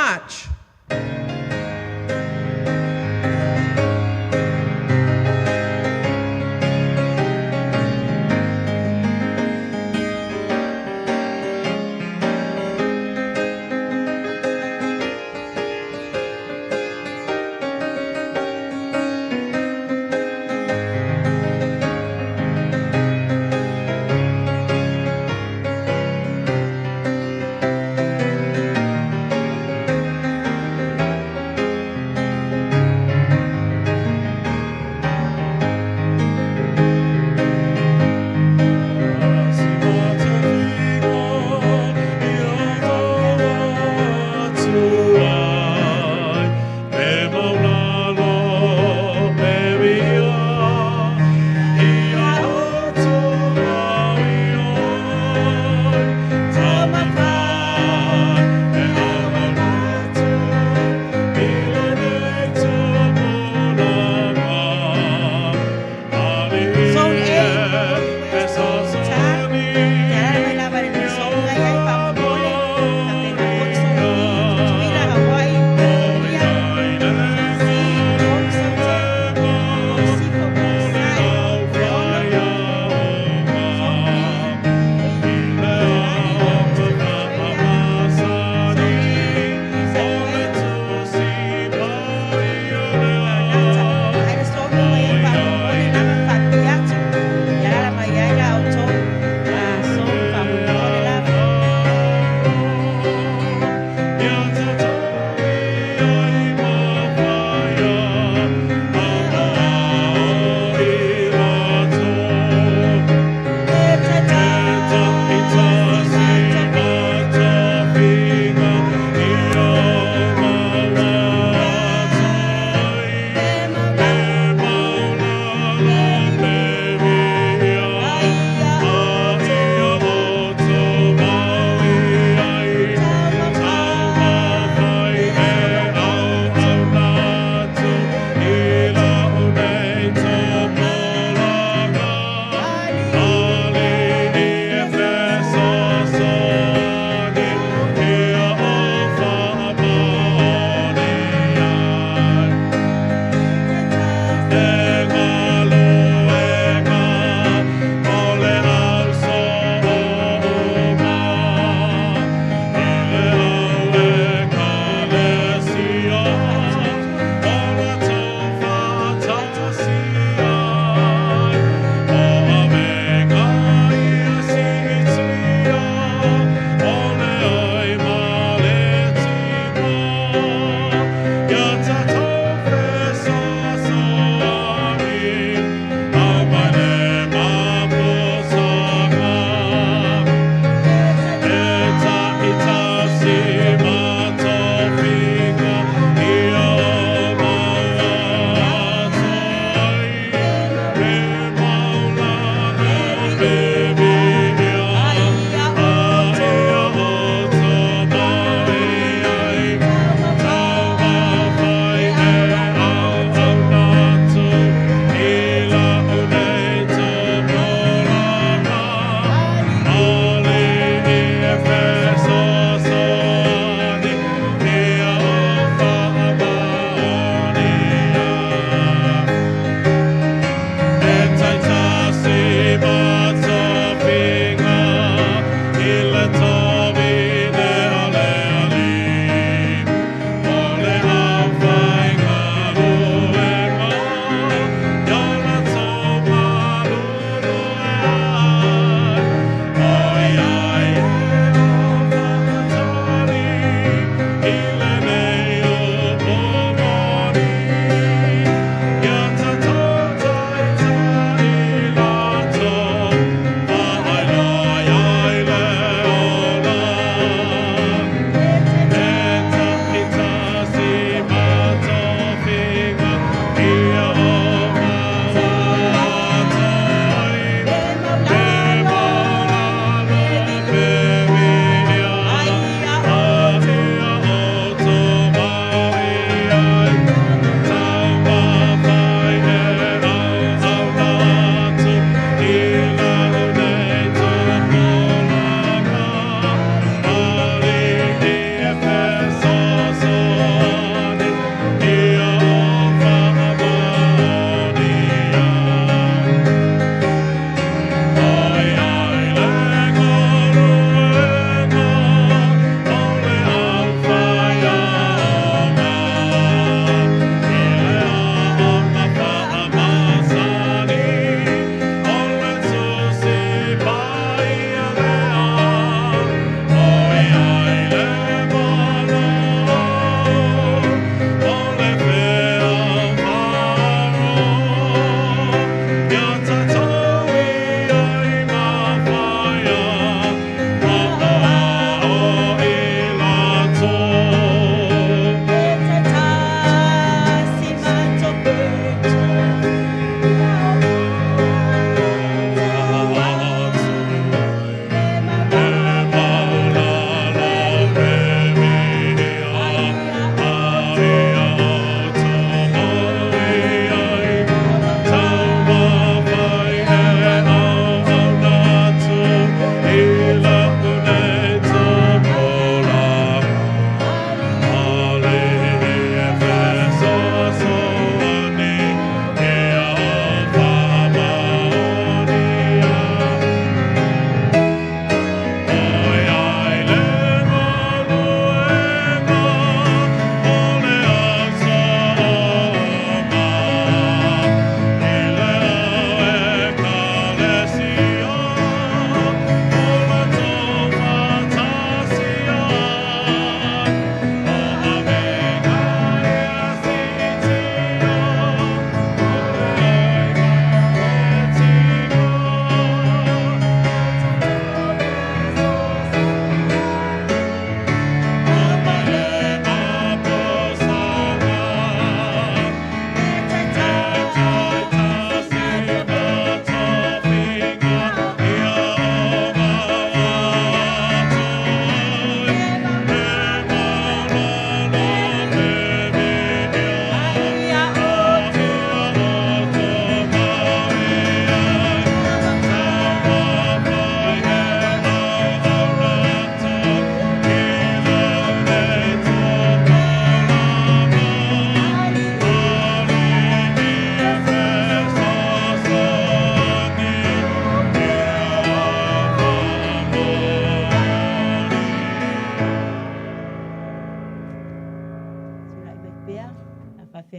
March.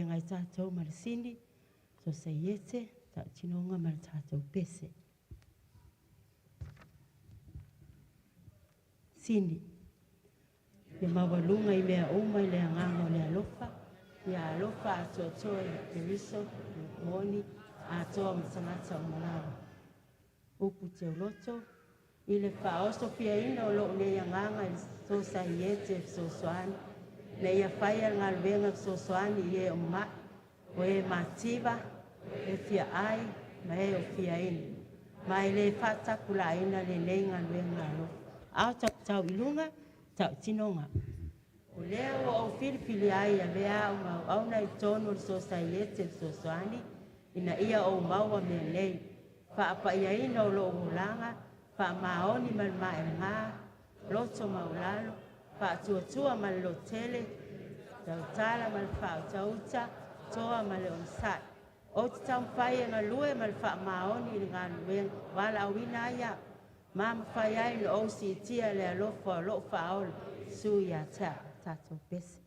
Feagai tatou ma le Sini, Sosaiete, Tautinoga ma le tatou Pese. Sini. Ia maualuga i mea uma i le agaga o le alofa, ia alofa atoatoa i Keriso, moni, atoa ma tagata uma lava. Upu teuloto, i le faaosofiaina o lou nei agaga i le Sosaiete Fesoasoani, ina ia faia le galuega fesoasoani i e o ma'i, o e mativa, e fia ai, ma e o fiaina. Ma e le faatapulaaina lenei galuega alofa. Ao tau i luga, tautinoga. O lea ua ou filifili ai e avea au ma auauna i totonu o le Sosaiete Fesoasoani, ina ia ou maua mea nei. Faapaiaina o lou olaga, faamaoni ma le maelega, loto maulalo, faatuatua ma le lototele, tautala ma le faautauta, toa ma le onosai. Ou te taumafai e galue ma le faamaoni i le galuega valaauina ai au, ma mafai ai ona ou siitia le alofa o lou faaola Iesu ia te au. Tatou pese.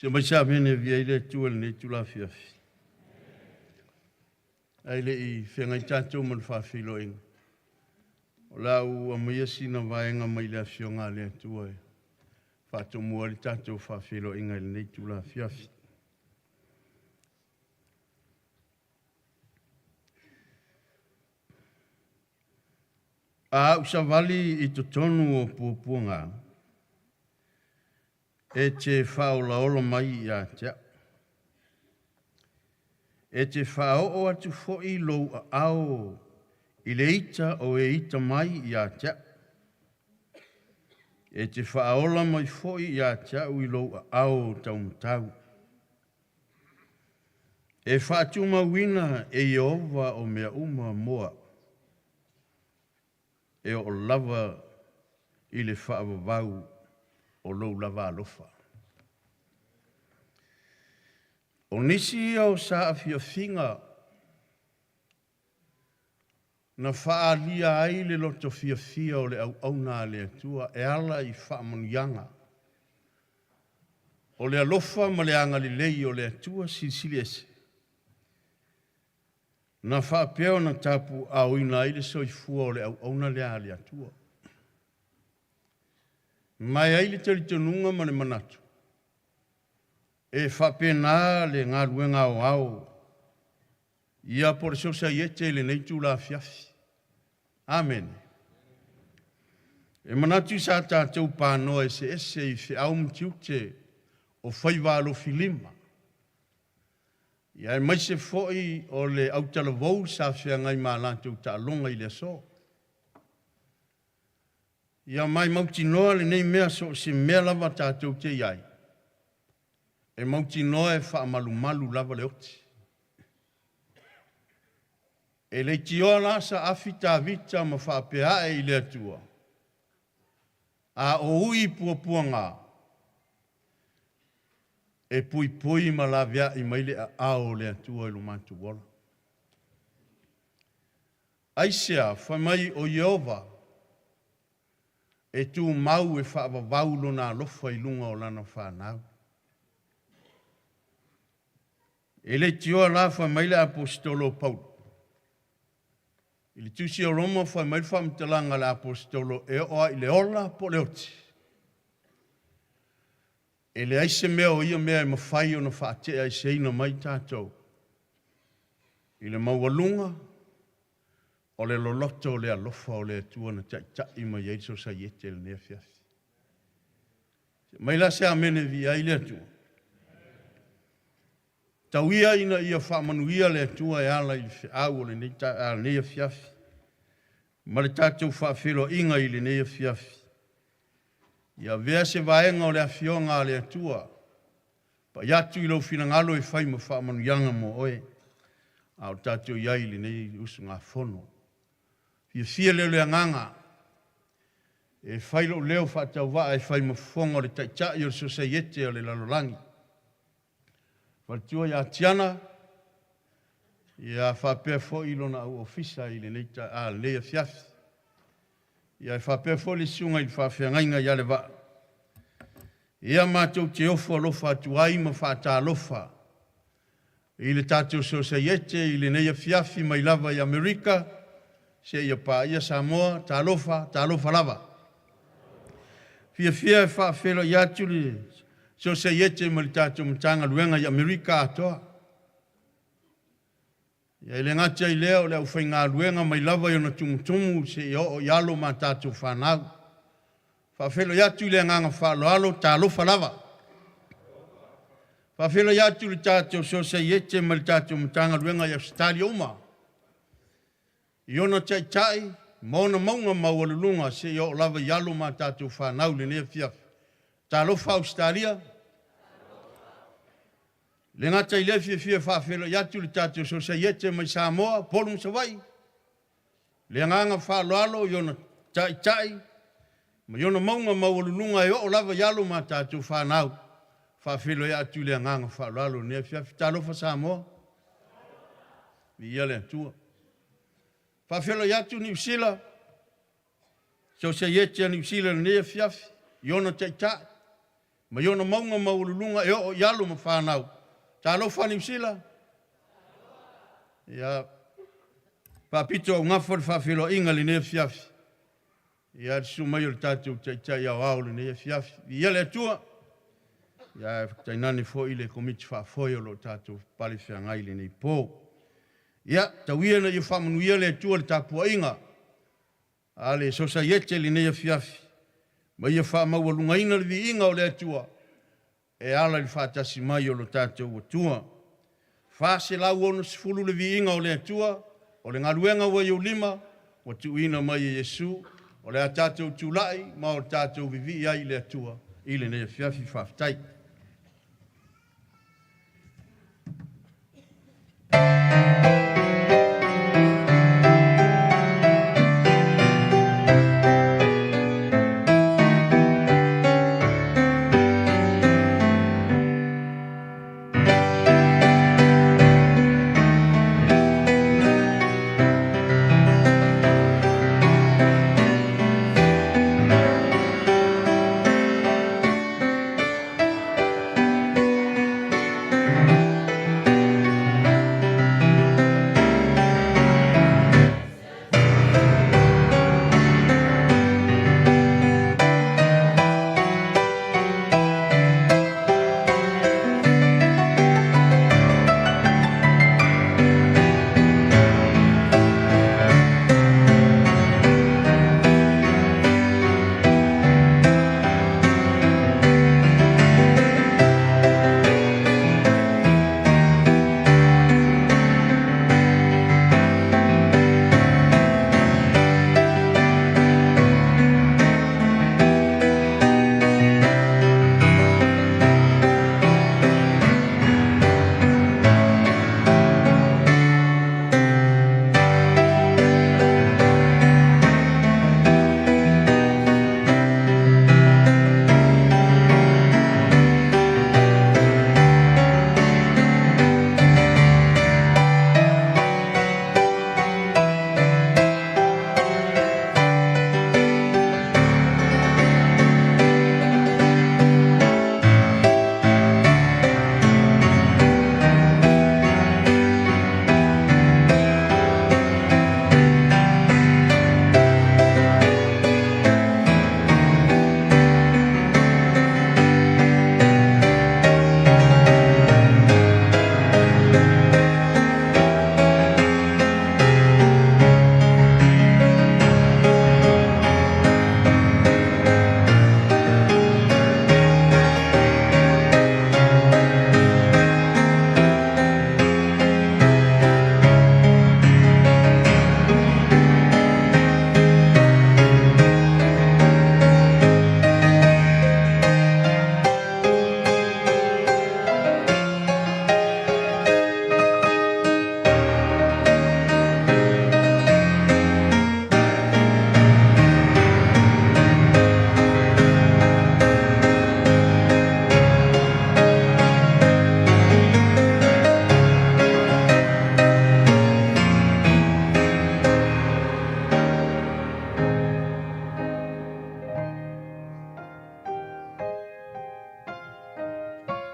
Se mai se amene via i le Atua i lenei itula afiafi. Ae le i feagai tatou ma le faafeiloaiga, o le a ou aumaia sina vaega mai le Afioga a le Atua e faatomua ai le tatou faafeiloaiga i lenei itula afiafi. A ou savali i totonu o puapuaga, e te faaolaola mai ia te au. E te faaoo atu foi lou aao i le ita o e ita mai ia te au. E te faaola mai foi ia te au i lou aao taumatau. E faatumauina e Ieova o mea uma mo au, e oo lava i le faavavau o lou lava alofa. O nisi ia o saafiafiga na faaalia ai le loto fiafia o le auauna a le Atua e ala i faamanuiaga o le alofa ma le agalelei o le Atua Silisili Ese, na faapea ona tapuaaoina ai le soifua o le auauna lea a le Atua. Ma e i ai le talitonuga ma le manatu, e faapena le galuega aoao ia po o le sosaiete i lenei itula afiafi. Amene. E manatu sa tatou panoa eseese i feau ma tiute o faiva alofilima, ia aemaise foi o le autalavou sa feagai ma latou taaloga i le aso. Ia mai mautinoa lenei mea, so o se mea lava tatou te i ai, e mautinoa e faamalumalu lava le oti. E leitioa la saafi Tavita ma faapea ae i le Atua, a o ui puapuaga, e puipui ma laveai mai le aao o le Atua i lo matou ola. Aisea? Fai mai o Ieova e tumau e faavavau lona alofa i luga o lana fanau. E leitioa la fai mai le aposetolo o Paulo i le tusi o Roma, fai mai le faamatalaga a le aposetolo, e oo lava i le ola po o le oti, e leai se mea o ia mea e mafai ona faateaeseina mai tatou i le maualuga o le loloto o le alofa o le Atua na taitai mai ai le sosaiete i lenei afiafi. Mai la se amene viia ai le Atua. Tau ia ina ia faamanuia le Atua e ala i le feau o lenei, ta, lenei afiafi ma le tatou faafeiloaiga i lenei afiafi. Ia avea se vaega o le afioga a le Atua, pai atu i lou finagalo e fai ma faamanuiaga mo oe, a o tatou i ai i lenei usugafono. Fiafia lea o le agaga e fai lou leo faatauvaa e fai ma fofoga o le Taitai o le Sosaiete o le Lalolagi, faletua ia Tiana, ia faapea foi lona au ofisa i lenei, ta, a, lenei afiafi. Ia e faapea foi le susuga i le faafeagaiga ia le vaa. Ia matou te ofo alofa atu ai ma faatalofa i le tatou sosaiete i lenei afiafi mai lava i Amerika seia paia Samoa. Talofa, talofa lava. Fiafia e faafeiloai atu le sosaiete ma le tatou Matagaluega i Amerika atoa. Ia e le gata i lea o le aufaigaluega mai lava i ona tumutumu seia oo i alo ma tatou fanau. Faafeiloai atu i le agaga faaaloalo, talofa lava. Faafeiloai atu i le tatou sosaiete ma le tatou Matagaluega i Ausetalia uma, i ona taitai ma ona mauga maualuluga seia oo lava i alo ma tatou fanau i lenei afiafi. Talofa Ausetalia. Le gata i lea, fiafia e faafeiloai atu le tatou sosaiete mai Samoa, Upolu ma Savaii, le agaga faaaloalo i ona taitai ma i ona mauga maualuluga e oo lava i alo ma tatou fanau. Faafeiloai atu i le agaga faaaloalo i lenei afiafi. Talofa Samoa, viia le Atua. Faafeiloai atu Niu Sila, sosaiete a Niu Sila i lenei afiafi, i ona taitai Mai ona mauga maualuluga e oo i alo ma fanau. Talofa Niu Sila. Ia, faapito augafa le faafeiloaiga i lenei afiafi. Ia, le susu mai o le tatou Taitai Aoao i lenei afiafi. Viia le Atua. Ia, tainane foi le Komiti Faafoe o lo o tatou pale feagai i lenei po. Ia, tau ia ina ia faamanuia le Atua i le tapuaiga a le Sosaiete i lenei afiafi, ma ia faamaualugaina le viiga o le Atua e ala i le faatasi mai o lo tatou Atua. 460 le viiga o le Atua, o le galuega ua i ou lima, ua tuuina mai e Iesu, o le a tatou tulai ma o tatou vivii ai i le Atua i lenei afiafi. Faafetai.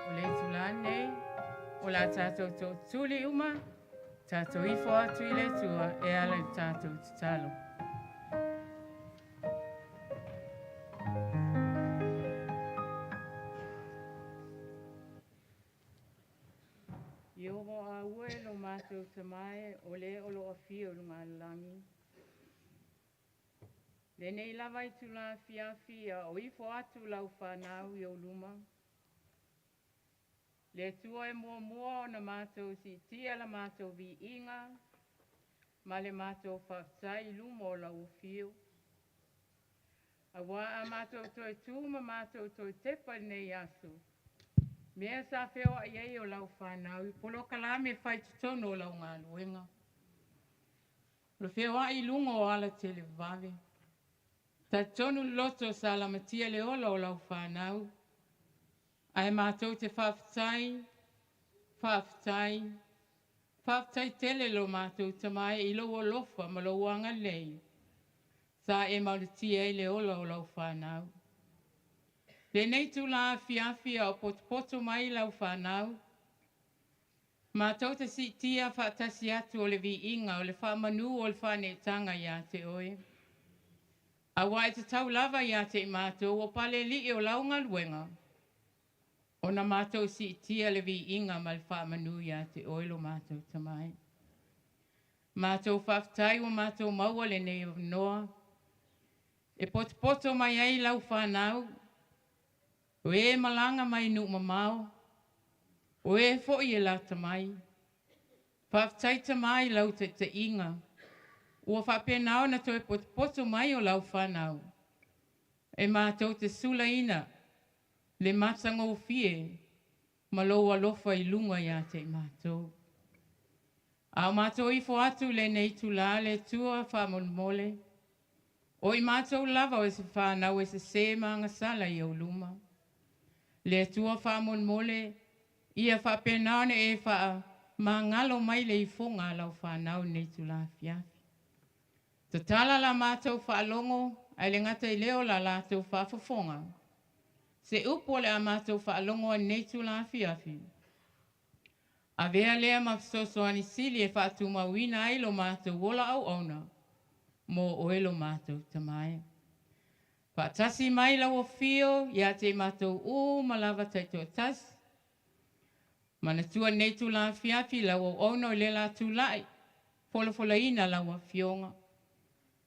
O le itulā lenei o le a tatou tootuli uma, tatou ifo atu i le Atua e ala i le tatou tatalo. Ieova aua e lo matou Tama e, o le o lo o afio i luga o le lagi. Lenei lava itula afiafi a o ifo atu lau fanau i ou luma, le Atua e muamua ona matou siitia la matou viiga ma le matou faafetai i luma o lau afio. Auā a matou toe tu ma matou toe tepa i lenei aso, mea sa feoai ai o lau fanau i polokalame fai totonu o lau galuega. O le feoai i luga o alatelevave. Talitonu le loto sa lamatia le ola o lau fanau, ae matou te faafetai, faafetai, faafetai tele lo matou Tama e i lou alofa ma lou agalelei sa e malutia ai le ola o lau fanau. Lenei itulā afiafi a o potopoto mai lau fanau, matou te siitia faatasi atu o le viiga, o le faamanu, o le faaneetaga iā te Oe. Auā e tatau lava iā te i matou o Paleli'i o lau galuega, ona matou siitia le viiga ma le faamanu iā te Oe lo matou Tamā e. Matou faafetai ua matou maua lenei avanoa e potopoto mai ai lau fanau, o e malaga mai nuu mamao, o e foi e lata mai. Faafetai Tamā i lau taitaiga, ua faapena ona toe potopoto mai o lau fanau, e matou te sulaina le matagofie ma lou alofa i luga iā te i matou. A o matou ifo atu i lenei itulā le Atua faamolemole, o i matou lava o se fanau e sesē ma agasala i ou luma. Le Atua faamolemole, ia faapena ona e faamagalo mai le ifoga a lau fanau i lenei itulā afiafi. Tatala la matou faalogo, ae le gata i lea o la latou faafofoga. Se upu o le a matou faalogo ai i lenei itulā afiafi, avea lea ma fesoasoani sili e faatumauina ai lo matou ola auauna mo Oe lo matou Tamā e. Faatasi mai lau afio ia te i matou uma lava taitoatasi. Manatua lenei itulā afiafi lau auauna o le a tulai, folafolaina lau afioga.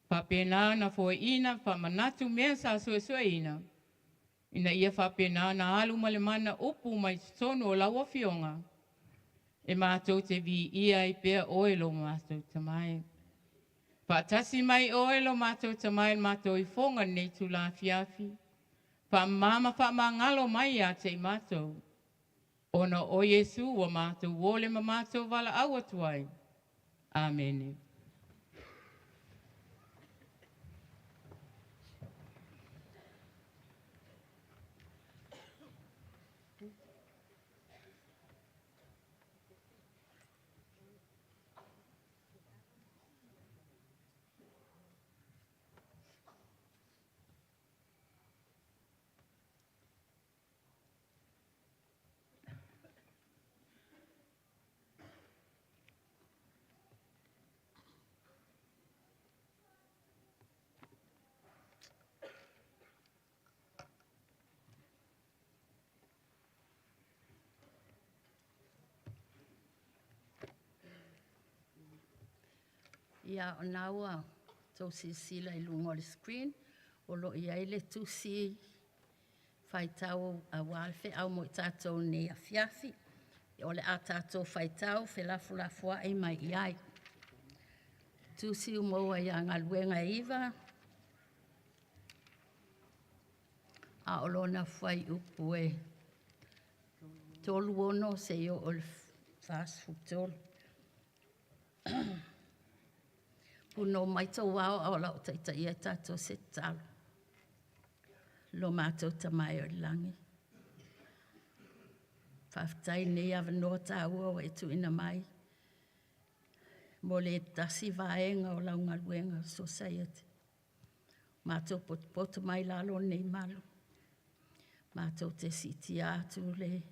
Faapena ona foaiina faamanatu mea sa suesueina, ina ia faapena ona alu ma le mana upu mai totonu o lau afioga, e matou te viia ai pea Oe lo matou Tamā e. Faatasi mai Oe lo matou Tamā i le matou ifoga i lenei itulā afiafi, faamama ma faamagalo mai ia te i matou, ona o Iesu ua matou ole ma matou valaau atu ai. Amene. Ia, o lena ua outou silasila i luga o le screen, o lo o i ai le tusi faitau aua le feau mo i tatou i lenei afiafi. O le a tatou faitau felafolafoai mai i ai. Tusi ua maua ia Galuega e 9, a o lona fuaiupu e 36 seia oo i le 43. Punou mai tou ao a o la o taitaia tatou se tatalo. Lo matou Tama e o i le lagi, faafetai i lenei avanoa taua ua e tuuina mai mo le tasi vaega o lau galuega o le Sosaiete. Matou potopoto mai lalo o nei malu, matou te siitia atu le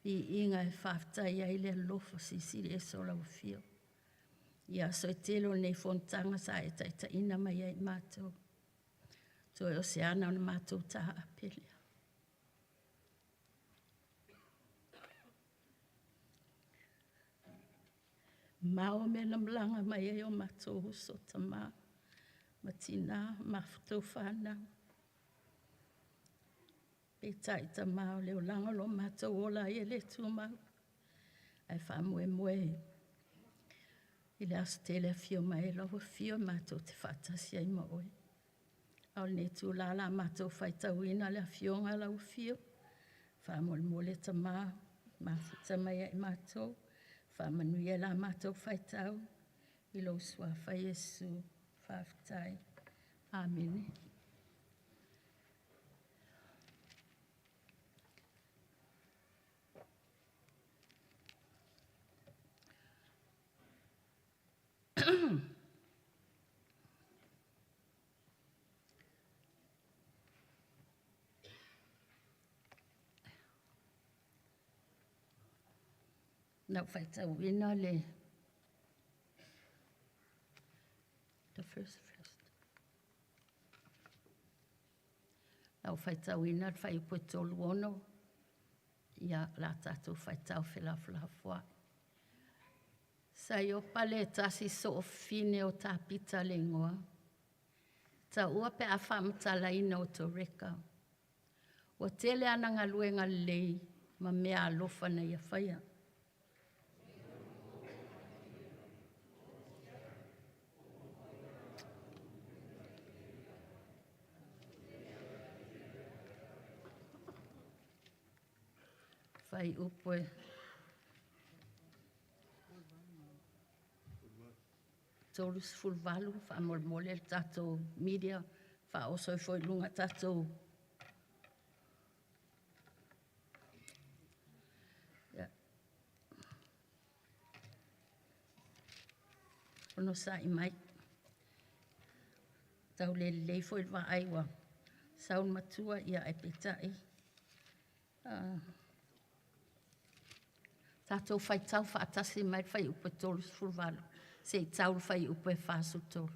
viiga e faafetai ai le alofa silisili ese o lau Afioga. I aso e tele o lenei fonotaga sa e taitaiina mai ai i matou, toe o se ana ona matou taape lea. Mao mea na malaga mai ai o matou uso, tama ma tina, mafuta fanau. Peitai Tama o le olaga o lo matou ola ai e le tumau, ae faamoemoe i le aso tele e afio mai ai lau Afio matou te faatasi ai ma oe. A o lenei itula o le a matou faitauina le afioga a lau Afio, faamolemole Tama, mafuta mai ia i matou, faamanuia la matou faitau i lou Suafa Iesu. Faafetai. Amene. Na ou faitauina le the first first. Na ou faitauina le fuaiupu e 36, ia la tatou faitau felafolafoai. Sa Iopa le tasi soofine o Tapita le igoa. Taua pe a faamatalaina o Toreka. Ua tele ana galuega lelei ma mea alofa na ia faia. Fuaiupu e 38, faamolemole le tatou media faaoso ifo i luga tatou. Onosai mai. Tau le lelei foi le vaai ua sau le matua, ia ae peitai tatou faitau faatasi mai le fuaiupu e 38 seia tau le fuaiupu e 43.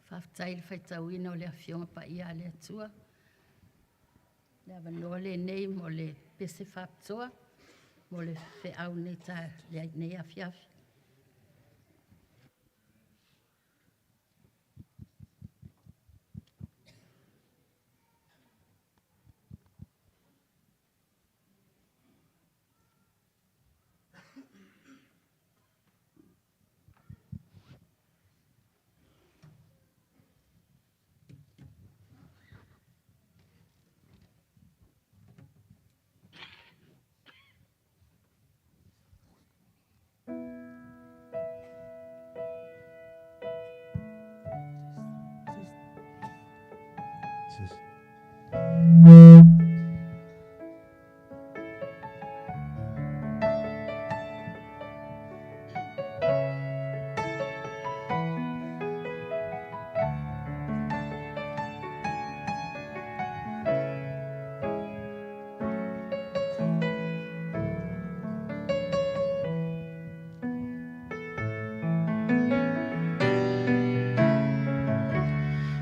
Faafetai i le faitauina o le Afioga Paia a le Atua. Le avanoa lenei mo le pese faapitoa mo le feau i lenei afiafi.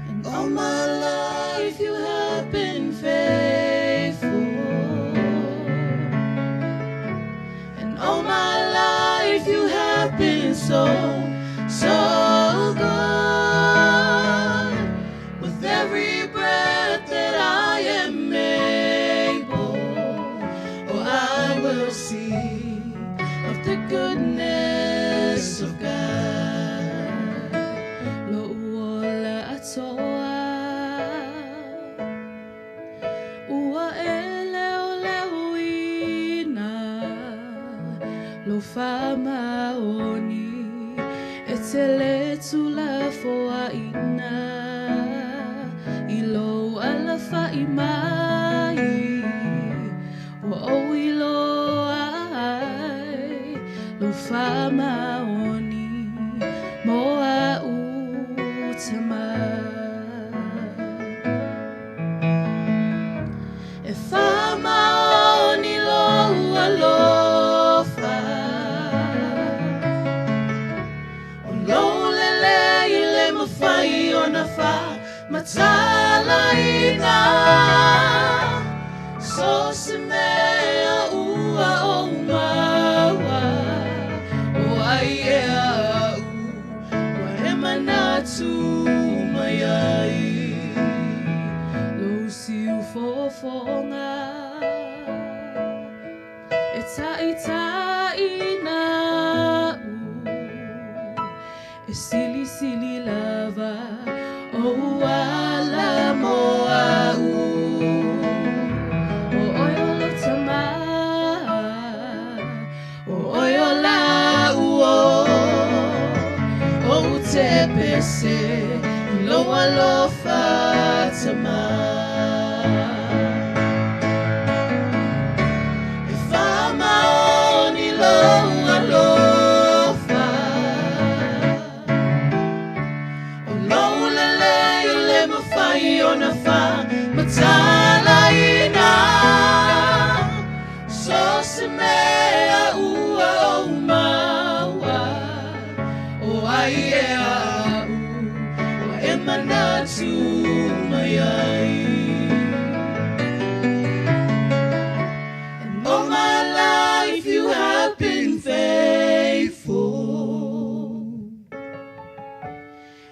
And all my life you have been faithful. And all my life you have been so, so good. With every breath that I am able, oh, I will see of the goodness of God. Lo'u ola atoa, ua e leoleoina lou faamaoni, e te le tuulafoaiina i lou alafaʻi mai, ua ou iloa ai lou Faamaoni mo a'u tama. E faamaoni lou alofa, O lou lelei e le mafai ona faamatalaina. So o se mea ua ou maua, O ai ea a'u ua e manatu mai ai? Lou siufofoga e taʻitaʻina'u, E silisili lava ou ala mo a'u. O oe o lou Tamā, O oe o la'u Uō, Ou te pese i lou alofa Tamā. E faamaoni lou alofa, O lou lelei e le mafai ona faamatalaina. So o se mea ua ou maua, O ai ea a'u ua e manatu mai ai? And all my life you have been faithful.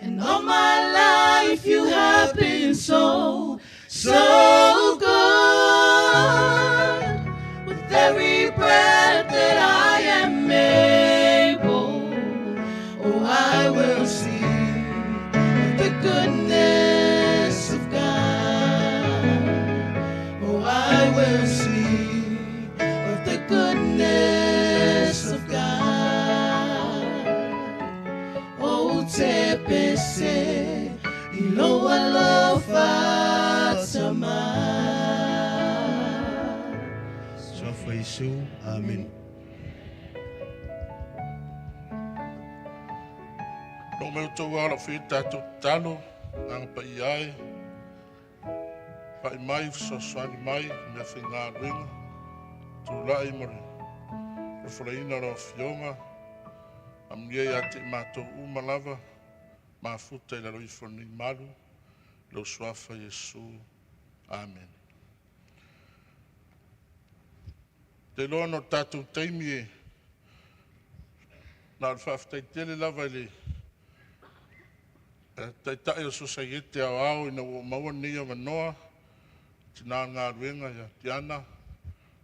And all my life you have been so, so good. With every breath that I am able, oh, I will sing of the goodness of God. Oh, I will sing of the goodness of God. Ou te pese i lou alofa Tamā. Suafa Iesu. Amen. No me tou ala fi tatou tatalo, Agaga Paia e, fa'i mai fesoasoani mai i mea faigaluega, tula'i mo le folafolaina o lau Afioga, amuia ia te i matou uma lava, mafuta i lalo ifo o lenei malu, lou Suafa Iesu. Amen. Te iloa no tatou taimi e na o le faafetai tele lava i le Taitai o le Sosaiete Aoao ina ua ou maua lenei avanoa, tina o le galuega ia Tiana,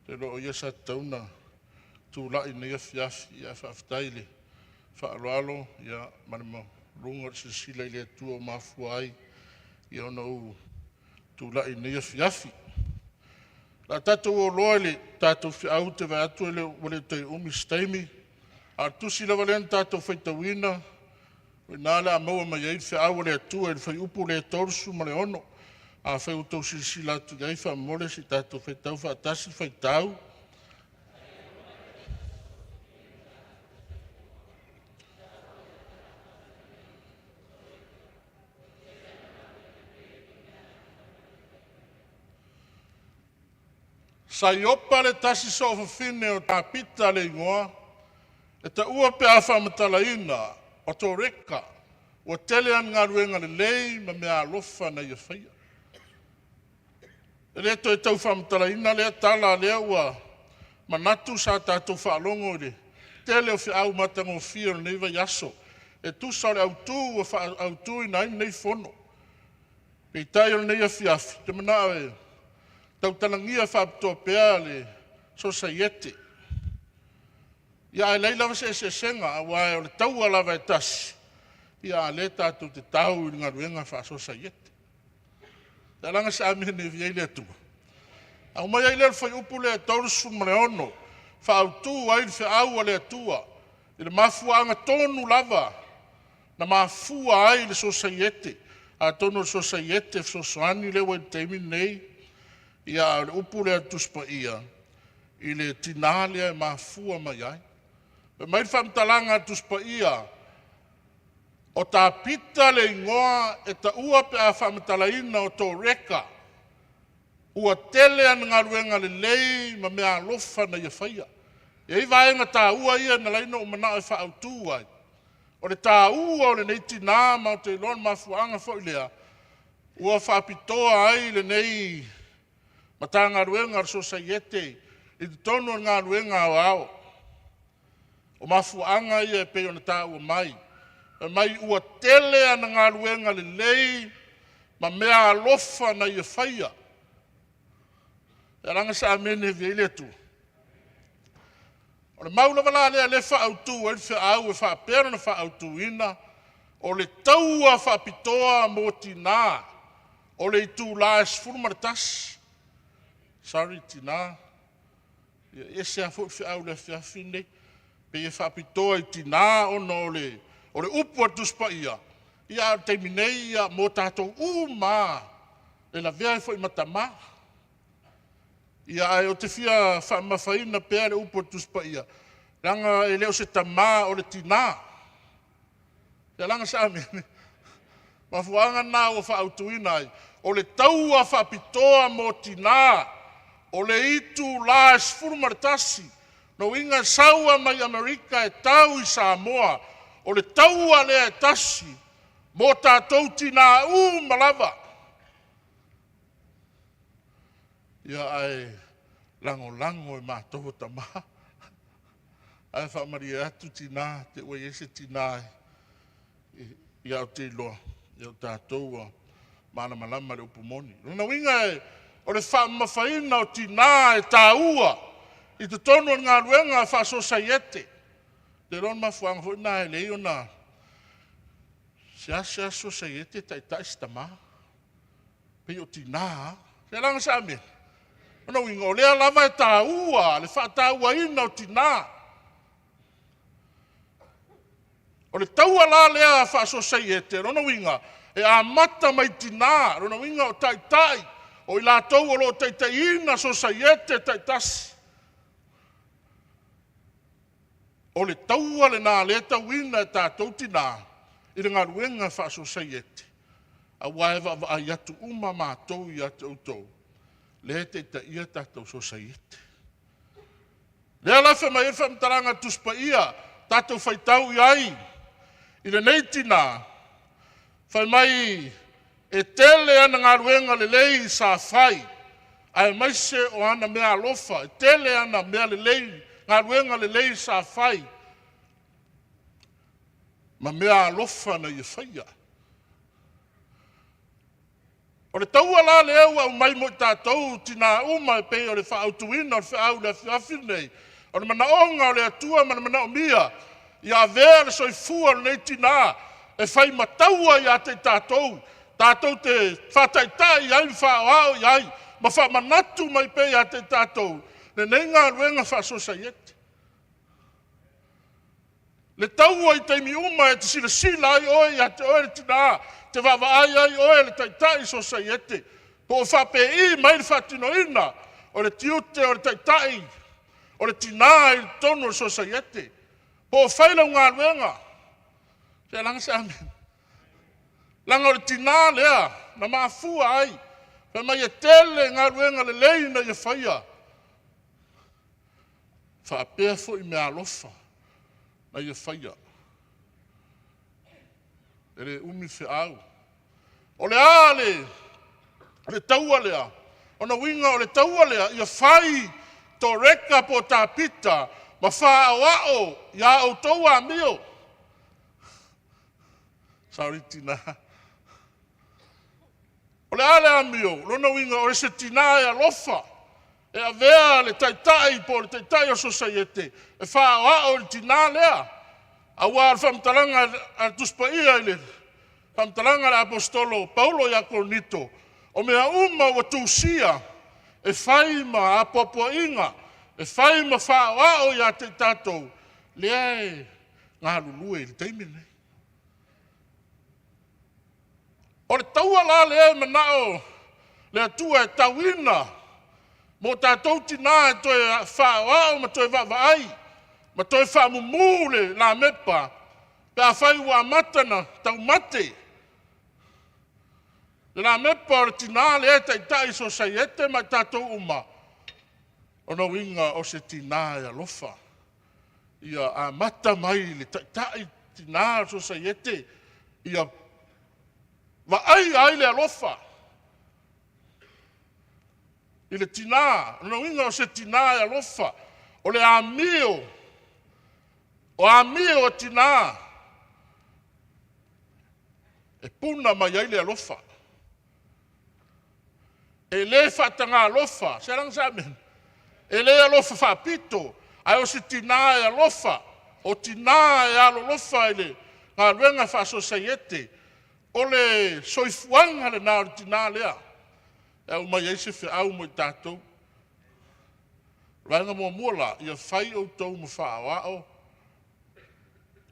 te iloa o ia sa tatau ona tulai i lenei afiafi, ae faafetai i le faaaloalo ia ma le maualuga o le silasila i le Atua ua mafua ai ia ona ou tulai i lenei afiafi. O le a tatou o loa i le tatou feau, ou te vaai atu e le ua le toe umi se taimi, a o le tusi lava lea na tatou faitauina, o i ina o le a maua mai ai le feau a le Atua i le fuaiupu lea e 36. Afai ua outou silasila atu i ai, faamolemole se i tatou faitau faatasi le faitau. Sa Iopa le tasi soofafine o Tapita le igoa, e taua pe a faamatalaina o Toreka, ua tele ana galuega lelei ma meaalofa na ia faia. E le toe tau faamatalaina lea tala, lea ua manatu sa tatou faalogo i le tele o feau matagofie o lenei vaiaso, e tusa o le autu ua faaautuina ai lenei fono. Peitai o lenei afiafi, ou te manao e tautalagia faapitoa pea le sosaiete. Ia ae leai lava se eseesega, aua o le taua lava e tasi, ia a o lea tatou te tau i le galuega faa-sosaiete. Taulaga se amene e viia ai le Atua. Aumai ai lea o le fuaiupu lea e 36, faautu ai le feau a le Atua i le mafuaaga tonu lava na mafua ai le sosaiete. Atonu o le sosaiete fesoasoani lea ua i le taimi lenei, ia a o le upu lea a le Tusi Paia i le tinā lea e mafua mai ai. Fai mai le faamatalaga a le Tusi Paia, o Tapita le igoa e taua pe a faamatalaina o Toreka, ua tele ana galuega lelei ma meaalofa na ia faia. E i ai vaega taua ia na ala ai ona ou manao e faaautu ai, o le taua o lenei tina, ma ou te iloa o le mafuaaga foi lea ua faapitoa ai lenei Matagaluega a le Sosaiete i totonu o le galuega aoao. O mafuaaga ia e pei ona taua mai, fai mai ua tele ana galuega lelei ma meaalofa na ia faia. O le a se amene e ave i ai le Atua? O le mau lava la lea o lea e faaautu ai le feau e faapea ona faautuina, o le taua faapitoa mo tina o le itula e 11. Sorry tina, ia e ese lava foi le feau i le afiafi lenei, pei e faapitoa i tina ona o le upu a le Tusi Paia, a o le taimi nei mo tatou uma lava, e lavea ai foi ma tama. Ae ou te fia faamamafaina pea le upu a le Tusi Paia, leaga e le o se tama o le tina. O le mafuaaga lena ua faautuina ai, o le taua faapitoa mo tina, o le itula e 11. Lona uiga e sau lava mai Amerika e tau i Samoa, o le taua lea e tasi mo tatou tina uma lava. Ia, ae lagolago e matou o tama. Ae faamalie atu tina, te i ua i ai se tina ia ou te iloa, o tatou ua malamalama i le upu moni. O lona uiga o le faamamafaina o tina e taua i totonu o le galuega faa-sosaiete. Ou te iloa o le mafuaaga foi lena e leai ona seasea sosaiete taitai se tama, pei o tina lava. Seiloga e… O lona uiga, o lea lava e taua le faatauaina o tina. O le taua la lea faa-sosaiete, o lona uiga, e amata mai tina, o lona uiga o taitai, o i latou o lo o taitaiina sosaiete taitasi. O le taua lena o lea e tauina e tatou tina i le galuega faa-sosaiete, aua e vaavaai atu uma matou ia te outou lea e taitaia tatou sosaiete. O lea la e fai mai ai le faamatalaga a le Tusi Paia, tatou faitau i ai i lenei tina, fai mai e tele ana galuega lelei sa fai, aemaise o ana meaalofa, e tele ana mea lelei, galuega lelei sa fai ma meaalofa na ia faia. O le taua la lea ua aumai mo i tatou tina uma e pei o le faaautuina o le feau i le afiafi lenei, o le manaoga o le Atua ma le manaomia ia avea le soifua o lenei tina e fai ma taua ia te i tatou, tatou te faataitai i ai ma faaoao i ai ma faamanatu mai pea ia te i tatou lenei galuega faa-sosaiete. Le taua i taimi uma e te silasila ai oe ia te oe le tina, e te vaavaai ai oe le taitai sosaiete, po o faapei mai le faatinoina o le tiute o le taitai o le tina i totonu o le sosaiete, po o fai lau galuega. Se leaga se leaga o le tina lea na mafua ai, fai mai e tele galuega lelei na ia faia, faapea foi meaalofa na ia faia. E le umi le feau. O le a le taua lea? O le uiga o le taua lea, ia fai Toreka po o Tapita ma faaoao ia outou amio. Sorry tina. O le a le amio? O lona uiga o se tina e alofa, e avea le taitai po o le taitai o le sosaiete e faaoao i le tina lea. Aua o le faamatalaga a le Tusi Paia i le faamatalaga a le Aposetolo o Paulo ia Korinito, o mea uma ua tusia e fai ma apoapoaiga, e fai ma faaoao ia te i tatou lea e galulue i le taimi lenei. O le taua la lea e manao le Atua e tauina mo tatou tina e toe faaoao ma toe vaavaai. Ma toe faamumu le lamepa pe afai ua amata na taumate. Le lamepa o le tinā lea e taitai i sosaiete ma i tatou uma, ona uiga o se tinā e alofa. Ia amata mai i le taitai tinā o le sosaiete, ia vaaia ai le alofa i le tinā. O lona uiga o se tinā e alofa, o le amio, o amio a tinā e puna mai ai le alofa. E le faataga alofa, sealaga Sameani? E le alofa faapito, ae o se tina e alofa, o tina e alolofa i le galuega faasosaiete. O le soifuaga lena o le tina lea e aumai ai se feau mo i tatou. O le vaega muamua la, ia fai outou ma faaoao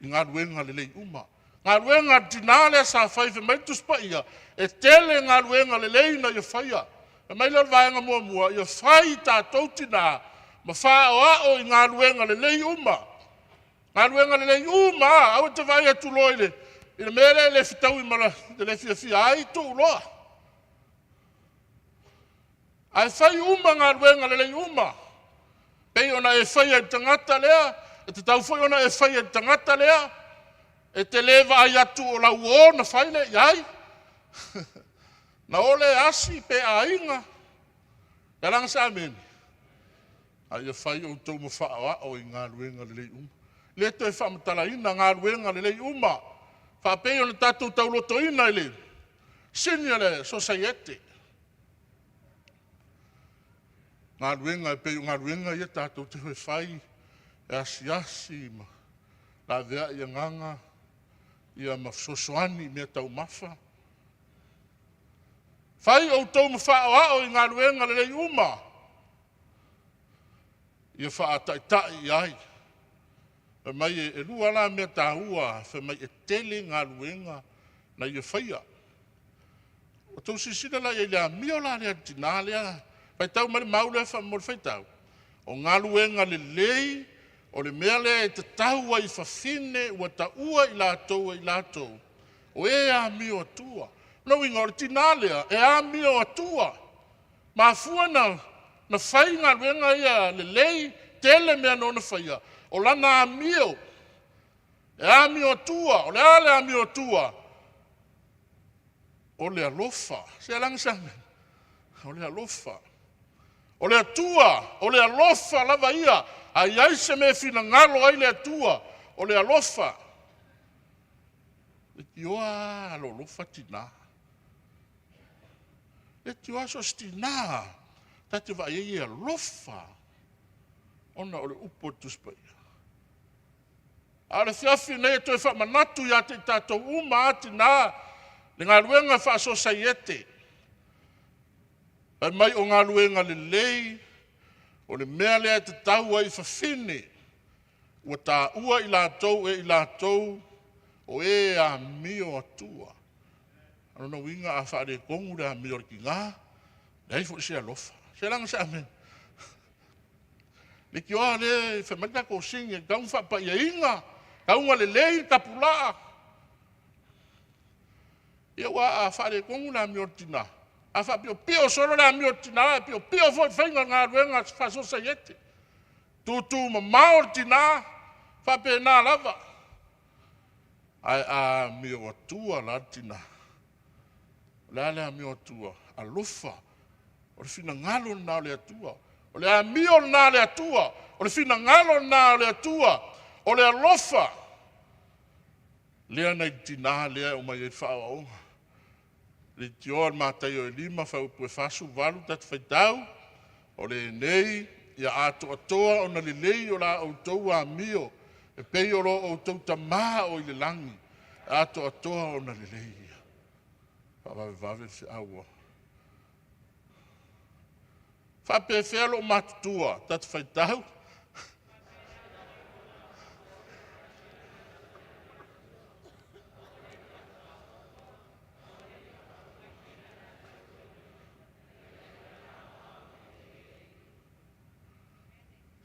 i galuega lelei uma. Galuega a le tina lea sa fai, fai mai le Tusi Paia, e tele galuega lelei na ia faia. Fai mai lea o le vaega muamua, ia fai tatou tina ma faaoao i galuega lelei uma. Galuega lelei uma lava. Aua e te vaai atu loa i le mea lea e le fetaui ma le le fiafia ai, tuu loa. Ae fai uma galuega lelei uma, pei ona e faia i le tagata lea, e tatau foi ona e faia i le tagata lea. E te le vaai atu o lau uo na fai lea i ai, na o lea asi pe aiga. Fealaga Sameni? A ia fai outou ma faaoao i galuega lelei uma. E le toe faamatalaina galuega lelei uma, faapei ona tatou taulotoina i le sini a le Sosaiete. Galuega e pei o galuega ia tatou te o e fai, e asiasi ma laveai agaga ia ma fesoasoani i mea taumafa. Fai outou ma faaoao i galuega lelei uma, ia faataitai i ai. Fai mai e lua la mea taua, fai mai e tele galuega na ia faia. Ua outou silasila la i ai i le amio la lea a le tina lea, faitau mai le mau lea mo le faitau, o galuega lelei, o le mea lea e tatau ai i fafine ua taua i latou e i latou, o e amio atua. O lona uiga o le tina lea e amio atua. Mafua na fai galuega ia lelei, tele mea na ona faia, o lana amio, e amio atua. O le a le amio atua? O le alofa. Se alaga sa o le alofa. O le Atua, o le alofa lava ia. A i ai se mea e finagalo ai le Atua, o le alofa. Leitioa alolofa tina. Leitioa so o se tina ta te vaai ai e alofa, ona o le upu a le Tusi Paia. A o le afiafi lenei e toe faamanatu ia te i tatou uma lava tina le galuega faasosaiete. Fai mai o galuega lelei, o le mea lea e tatau ai i fafine ua taua i latou e i latou o e amio atua. O lona uiga a faaletonu le amio a le tina, leai foi se alofa. Se leaga se amenu? Leitioa lea e fai mai le tatou sini e tatau ona faapaiaina, tatau ona lelei le tapulaa. Ia aua a faaletonu le amio a le tina, a faapiopio solo le amio a le tina, e piopio foi le faiga o le galuega faasosaiete. Tutu mamao le tina, faapena lava. Ae a amio atua la le tina, o le a le amio atua? Alofa. O le finagalo lena o le Atua. O le amio lena a le Atua. O le finagalo lena o le Atua. O le alofa lea na i le tina lea e aumai ai le faaoaoga. Leitioa le Mataio e 5 fuaiupu e 48, ta te faitau, o lenei ia atoatoa ona lelei o la outou amio, e pei o lo outou Tama o i le lagi, e atoatoa ona lelei ia. Faavavevave le feau a. Faapefea lou matutua, ta te faitau.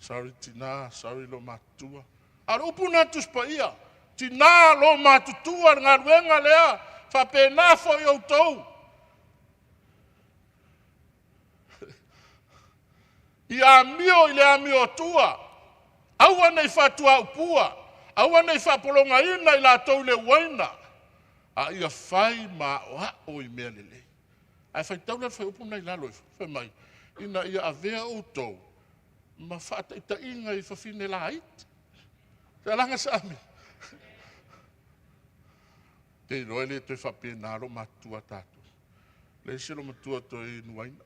Sorry tinā, sorry lomatutua. A o le upu lena Tusi Paia, tinā lomatutua le galuega lea, faapena foi outou. Ia amio i le amioatua, aua ne i faatuaupua, aua ne i faapologaina i latou i le uaina, a ia fai ma aoao i mea lelei. Ae faitau la le fuaiupu lena i lalo ifo, fai mai, ina ia avea outou ma faataitaiga i fafine laiti. Fealaga Saami. Te iloa e le toe faapena lo matutua tatou. Le isi lo matua toe inu aina.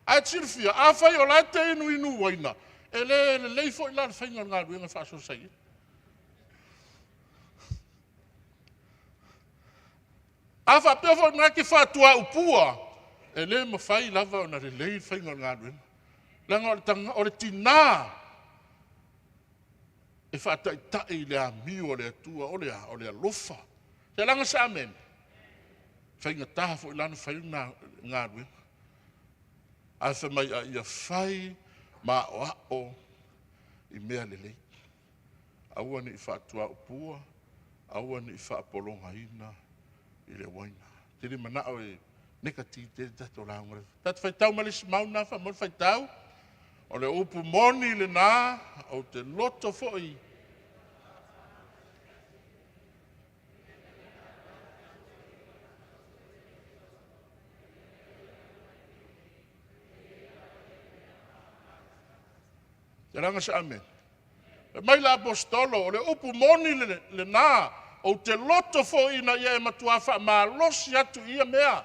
Ae te silafia, afai o la e te inuinu uaina, e le lelei foi la le faiga o le galuega faa-sosaiete. A faapea foi na te faatuaupua, e le mafai lava ona lelei le faiga o le galuega. Leaga o le tinā e faataitai i le amio a le Atua, o le a? O le alofa. Fealaga sa amene. Faigata foi la ona fai le galuega. Ae fai mai, a ia fai ma aoao i mea lelei. Aua ne i faatuaupua, aua ne i faapologaina i le uaina. Te le manao e nekati tele tatou lauga. Tatou faitau ma le isi mau lena faamolemole faitau. O le upu moni lena, ou te loto foi. Telaga se amen. Fai mai le aposetolo, o le upu moni lena, ou te loto foi ina ia e matuā faamalosi atu i ia mea,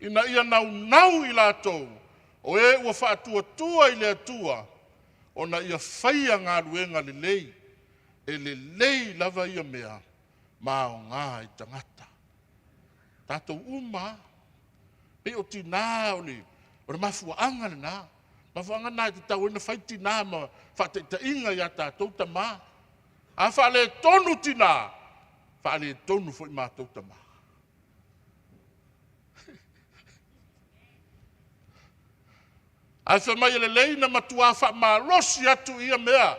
ina ia naunau i latou o e ua faatuatua i le Atua, ona ia faia galuega lelei, e lelei lava ia mea ma aoga i tagata. Tatou uma lava, pei o tinā o le mafuaaga lena. Mafuaaga lena e tatau ai ona fai tinā ma faataitaiga ia tatou tamā. A faaletonu tinā, faaletonu foi matou tamā. Ae fai mai e lelei na matuā faamalosi atu i ia mea,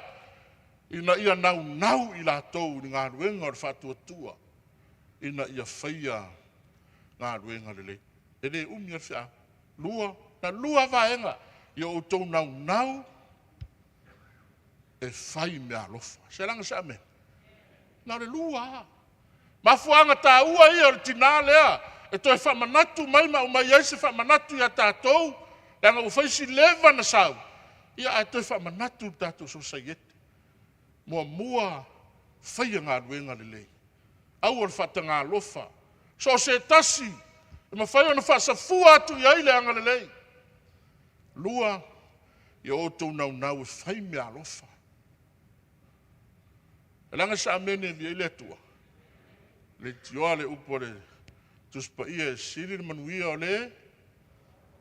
ina ia naunau i latou i le galuega o le faatuatua, ina ia faia galuega lelei. E le umi lava le feau. Lua, na lua vaega, ia outou naunau e fai meaalofa. Selaga se amene. Na o le lua lava. Mafuaaga taua ia o le tinā lea e toe faamanatu mai ma aumai ai se faamanatu ia tatou, leaga ua fai si leva na sau, ia ae toe faamanatu i le tatou sosaiete. Muamua, faia galuega lelei. Aua le faataga alofa. So o se tasi e mafai ona faasafua atu i ai le agalelei. Lua, ia outou naunau e fai meaalofa. Leaga se amene e via ai le Atua. Leitioa le upu a le Tusi Paia e sili le manuia o le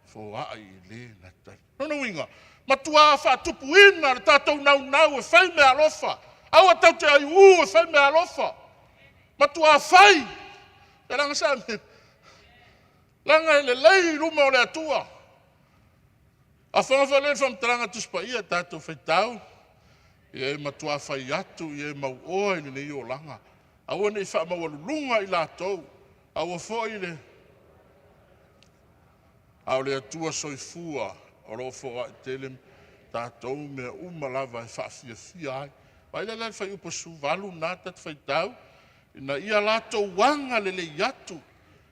foai i le na tali. Lona uiga, matua faatupuina le tatou naunau e fai meaalofa. Aua tatou te aiū e fai meaalofa. Matua fai. Leaga se amene. Leaga e lelei i luma o le Atua. A fofoga foi lea i le faamatalaga Tusi Paia tatou faitau, ia e matua fai atu, ia e mauoa i lenei olaga. Aua ne i faamaualuluga i latou, aua foi le a o le Atua soifua o lo o foai tele tatou mea uma lava e faafiafia ai. Vaai la le fuaiupu 18 lena ta te faitau, ina ia latou agalelei atu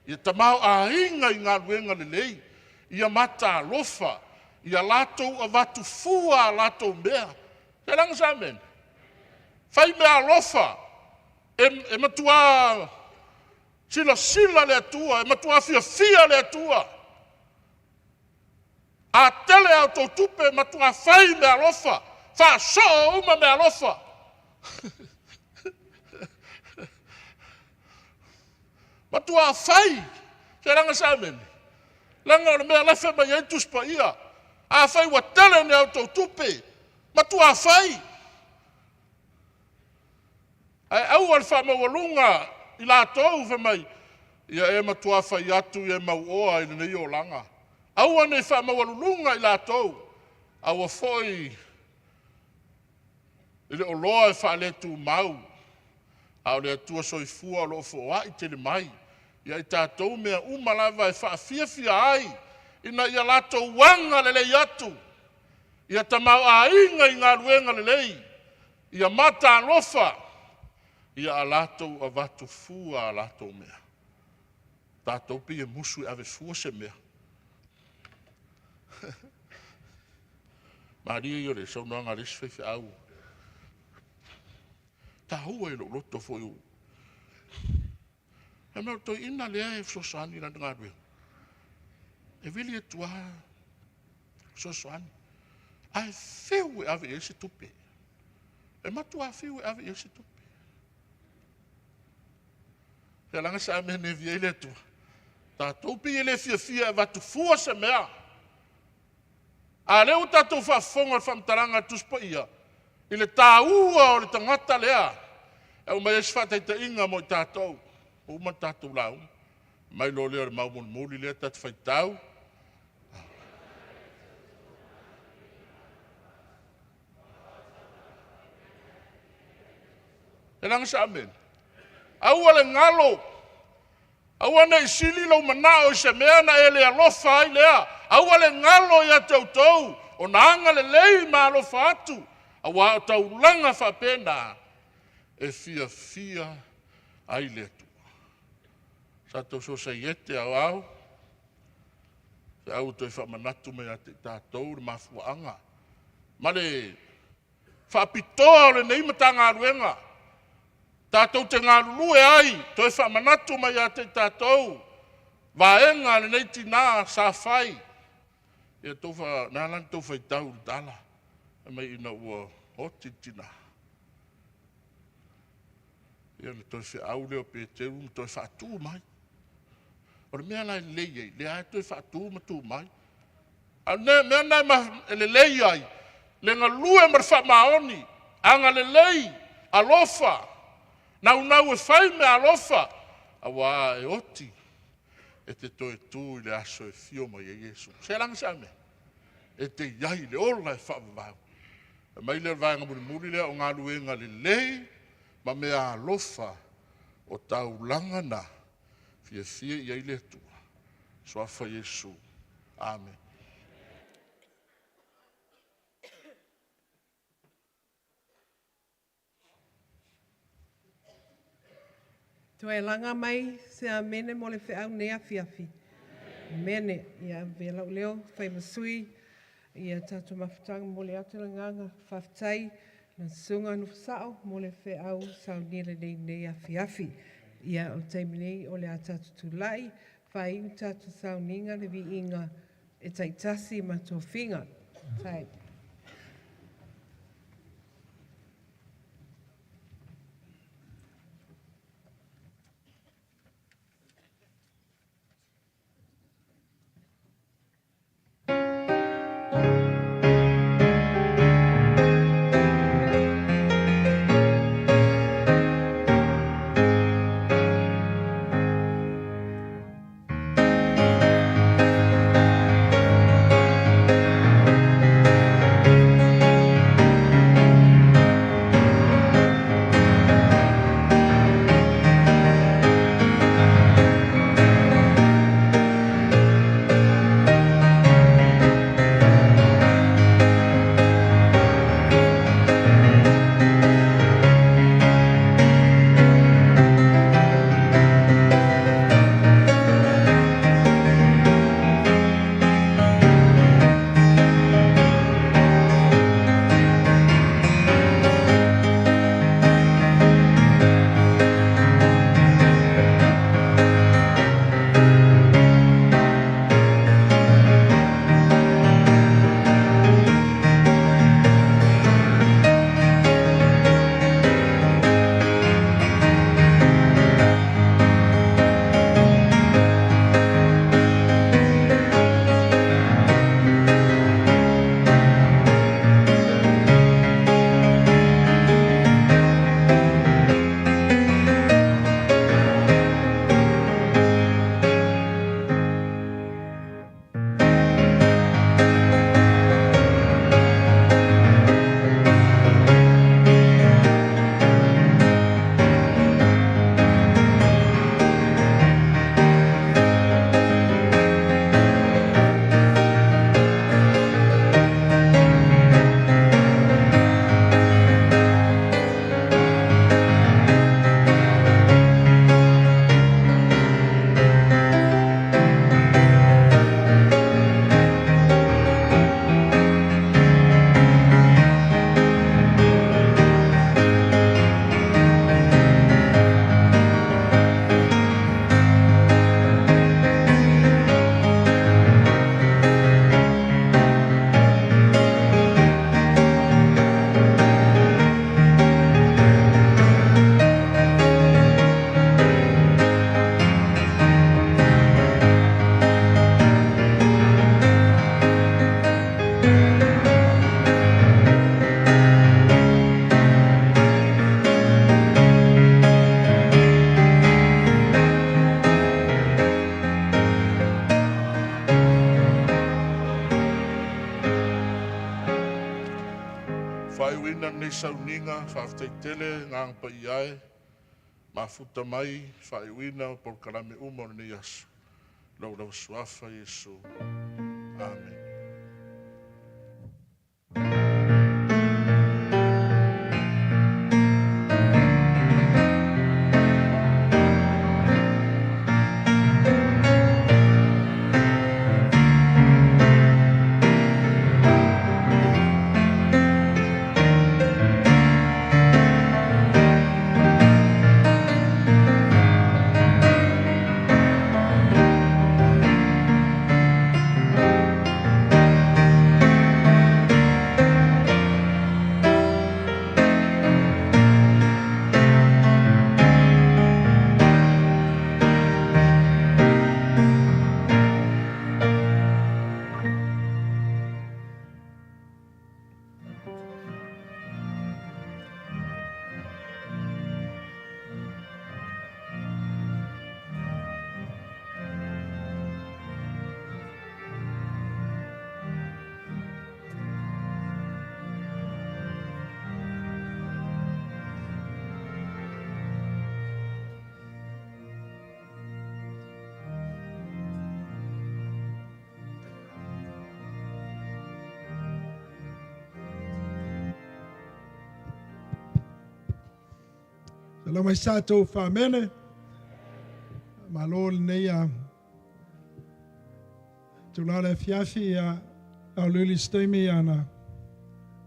ia tamaoaiga i galuega lelei, ia matalofa, ia latou avatu fua a latou mea. Sealaga Sameni? Fai meaalofa, e matua silasila le Atua, e matua fiafia le Atua. A tele a outou tupe, matua fai meaalofa, faasoo uma meaalofa. Matua fai. Sealaga Sameni? Leaga o le mea la e fai mai ai Tusi Paia. Afai ua tele ni a outou tupe, matua fai. Ae aua le faamaualuga i latou fai mai, ia e matua fai atu, ia e mauoa i lenei olaga. Aua ne i faamaualuluga i latou, aua foi i le oloa e faaletumau, a o le Atua Soifua o lo o foai tele mai ia i tatou mea uma lava e faafiafia ai, ina ia latou agalelei atu ia tamaoaiga i galuega lelei, ia matalofa ia a latou avatu fua a latou mea. O tatou pei e musu e ave fua se mea. Malie ia o le saunoaga a le isi faifeau, e taua i lou loto foi. Fai mai o le toeaina lea e fesoasoani i lana galuega, e vili atu lava fesoasoani, ae fiu e ave i ai se tupe, e matua fiu e ave i ai se tupe. Leaga sa mea e via ai le Atua. Tatou pei e le fiafia e avatu fua se mea. A o lea ua tatou faafofoga i le faamatalaga a le Tusi Paia i le taua o le tagata lea, e aumai ai se faataitaiga mo i tatou, ua uma ona tatou lauga. Mai loa lea o le mau mulimuli lea ta te faitau. E leaga se amene. Aua le galo, aua ne i sili lou manao i se mea na e le alofa ai lea. Aua le galo ia te outou ona agalelei ma alofa atu, aua o taulaga faapena e fiafia ai le Atua. Sa outou Sosaiete Aoao, feau e toe faamanatu mai ia te i tatou le mafuaaga ma le faapitoa o lenei Matagaluega tatou te galulue ai, toe faamanatu mai ia te i tatou vaega a lenei tina sa fai. Ia na ala ona outou faitau i le tala, fai mai ina ua oti le tina, ia ona toe feau lea o Peteru ma toe faatu mai. O le mea la e lelei ai, o lea lava e toe faatu ma tu mai. A o le mea lena e lelei ai le galue ma le faamaoni, agalelei, alofa, naunau e fai meaalofa, aua e oti e te toe tu i le aso e afio mai ai Iesu. Sealaga Samoa? E te i ai i le ola e faavavau. Fai mai lea o le vaega mulimuli lea, o galuega lelei ma meaalofa o taulaga na fiafia i ai le Atua. Suafa Iesu. Amene. Toe laga mai se amene mo le feau nei afiafi. Amene. Ia avea lou leo fai ma sui ia tatou mafutaga momoli atu le agaga faafetai lau susuga Nofosao mo le feau saunia lelei nei afiafi. Ia o le taimi nei o le a tatou tulai faaiu tatou sauniga le viiga e taitasi ma tofiga. Faafetai. faatinoina lenei sauniga. Faafetai tele Agaga Paia e, mafuta mai faaiuina o polokalame uma o lenei aso. Lou lava suafa Iesu. Amene. Salau mai sa tou faamene. Malo lenei a tula le afiafi ia auliuli se taimi ana